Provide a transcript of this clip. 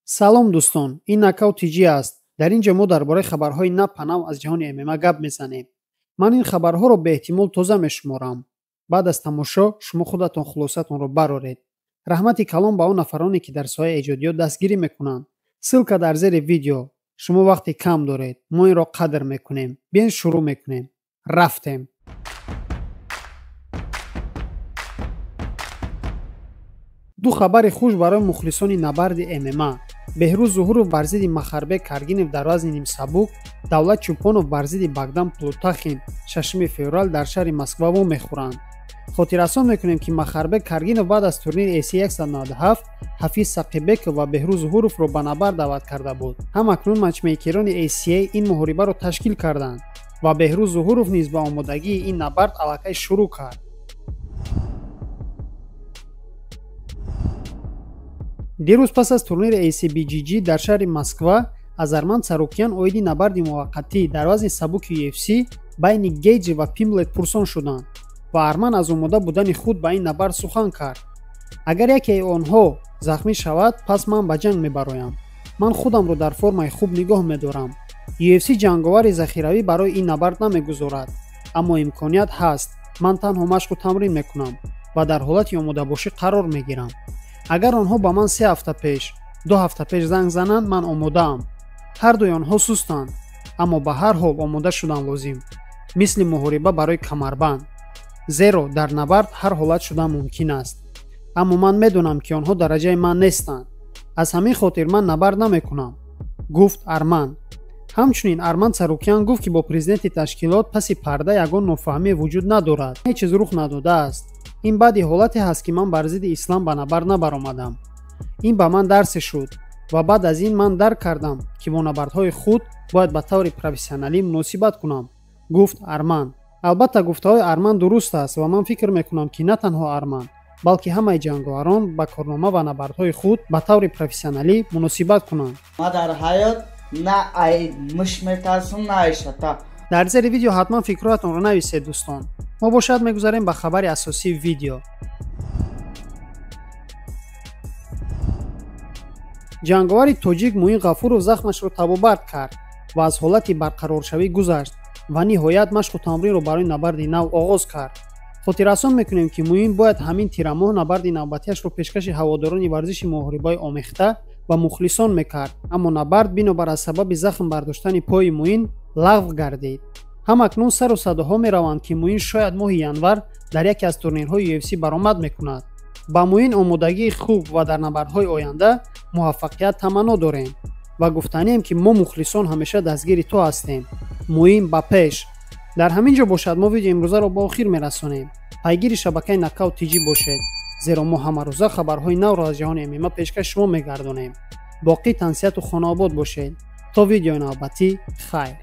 Салом дӯстон, ин Нокаут ТЖ аст. Дар ин ҷо мо дар бораи хабарҳои нав па нав аз ҷаҳони ММА гап мезанем. Ман ин хабарҳоро беэҳтимол тоза мешуморам. Баъд аз тамошо шумо худатон хулосатонро бароред. Раҳмати калон ба он нафароне, ки дар соҳаи эҷодиёт дастгирӣ мекунанд. Ссылка дар зери видео. Шумо вақти кам доред. Мо инро қадр мекунем. Биён шурӯъ мекунем. Рафтем. Ду хабари хуш барои мухлисони набарди ММА. Беҳрӯз Зуҳуров бар зидди Махарбек Каргинов дар вазни нимсабук, Давлат Чӯпонов бар зидди Богдан Плутахин 6 феврал дар шаҳри Москва вомехӯранд. Хотиррасон мекунем, ки Махарбек Каргинов баъд аз турнири ACA 197 Ҳафиз Сақибеков ва Беҳрӯз Зуҳуровро ба набард даъват карда буд. Ҳам акнун матчмейкерони ACA ин муҳорибаро ташкил карданд ва Беҳрӯз Зуҳуров низ ба омодагии ин набард аллакай шурӯъ кард. Дирӯз пас аз турнири ACBGG дар шаҳри Москва Азарман Царукян оиди набарди муваққатӣ дар вазни сабуки UFC байни Гейҷи ва Пимблет пурсон шуданд ва Арман аз омода будани худ ба ин набард сухан кард. Агар якеи онҳо захмӣ шавад, пас ман ба ҷанг мебароям. Ман худамро дар формаи хуб нигоҳ медорам. UFC ҷанговари захиравӣ барои ин набард намегузорад, аммо имконият ҳаст. Ман танҳо машқу тамрин мекунам ва дар ҳолати омодабошӣ қарор мегирам. Агар онҳо ба ман 3 ҳафта пеш, 2 ҳафта пеш занг зананд, ман омодаам. Ҳар дуи онҳо сустанд, аммо ба ҳар ҳол омода шудан лозим, мисли муҳориба барои камарбанд. Зеро дар набард ҳар ҳолат шудан мумкин аст. Аммо ман медонам, ки онҳо дараҷаи ман нестанд. Аз ҳамин хотир ман набард намекунам, гуфт Арман. Ҳамчунин Арман Царукян гуфт, ки бо президенти ташкилот паси парда ягон нофаҳмӣ вуҷуд надорад. Ҳеҷ чиз рух надодааст. Ин баъди ҳолате ҳаст, ки ман бар зидди Ислам ба набард набаромадам. Ин ба ман дарсе шуд ва баъд аз ин ман дарк кардам, ки бо набардҳои худ бояд ба таври профессионалӣ муносибат кунам, гуфт Арман. Албатта, гуфтаҳои Арман дуруст аст ва ман фикр мекунам, ки на танҳо Арман, балки ҳамаи ҷанговарон ба корнома ва набардҳои худ ба таври профессионалӣ муносибат кунанд. Ма дар ҳаёт на ай муш метарсам, на ай шата. Дар зери видео ҳатман фикрҳоятонро нависед, дӯстон. Мо бошад мегузарем ба хабари асосии видео. Ҷанговари тоҷик Муин Ғафуров захмашро табобат кард ва аз ҳолати барқароршавӣ гузашт ва ниҳоят машқу тамринро барои набарди нав оғоз кард. Хотиррасон мекунем, ки Муин бояд ҳамин тирамоҳ набарди навбатиашро пешкаши ҳаводорони варзиши муҳорибаи омехта ва мухлисон мекард, аммо набард бинобар аз сабаби захм бардоштани пои Муин лағв гардид. Ҳам акнун сару садоҳо мераванд, ки Муин шояд моҳи январ дар яке аз турнирҳои UFC баромад мекунад. Ба Муин омодагии хуб ва дар набардҳои оянда муваффақият таманно дорем ва гуфтанием, ки мо мухлисон ҳамеша дастгири ту ҳастем. Муин ба пеш. Дар ҳамин ҷо бошад мо видео имрӯзаро ба охир мерасонем. Пайгири шабакаи Нокаут ТЖ бошед, зеро мо ҳамарӯза хабарҳои навро аз ҷаҳони ММА пешкаш шумо мегардонем. Боқӣ тансиҳату хонаобод бошед. То видеои навбатӣ, хайр.